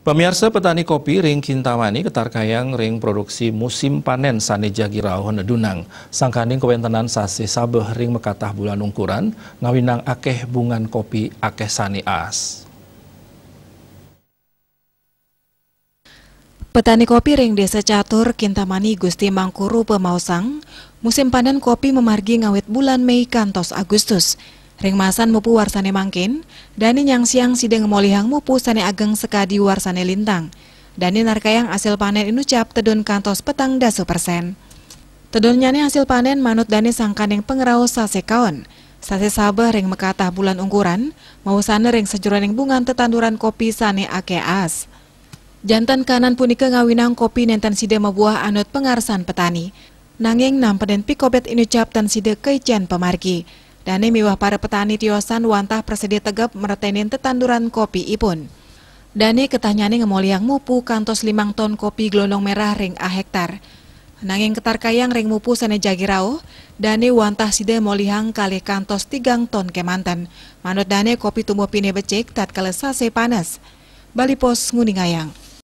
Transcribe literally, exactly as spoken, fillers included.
Pamiarsa, petani kopi ring Kintamani ketarkayang ring produksi musim panen sane jagi rauh nedunang. Sangkaning kawentenan sasih sabeh ring makatah bulan ungkuran, ngawinang akeh bungan kopi akeh sane aas. Petani kopi ring Desa Catur, Kintamani, Gusti Mangku Rupa maosang, musim panen kopi mamargi ngawit bulan Mei kantos Agustus. Ring masan mupu warsane mangkin, dane nyangsiang sida ngemolihang mupu sane ageng sakadi warsane lintang. Dane narkayang asil panen inucap tedun kantos petang dasa persen. Tedunnyane asil panen manut dane sangkaning pangrauh sasekaon. Sasih sabeh ring makatah bulan ungkuran, mawasana ring sajeroning bungan tetanduran kopi sane akeh aas. Janten kahanan punika ngawinang kopi nenten sida mabuah anut pangarsan petani. Nanging nampedin pikobet inucap tan sida kaican pamargi. Dane miwah para petani tiosan wantah prasedia tegep mretenin tetanduran kopi ipun. Dane ketahnyane ngemolihang mupu kantos limang ton kopi glondong merah ring ahektar. Nanging ketarkayang ring mupu sane jagi rauh, dane wantah sida molihang kalih kantos tigang ton kemanten. Manut dane kopi tumbuh pinih becik tatkala sasih panes. Bali Post nguningayang.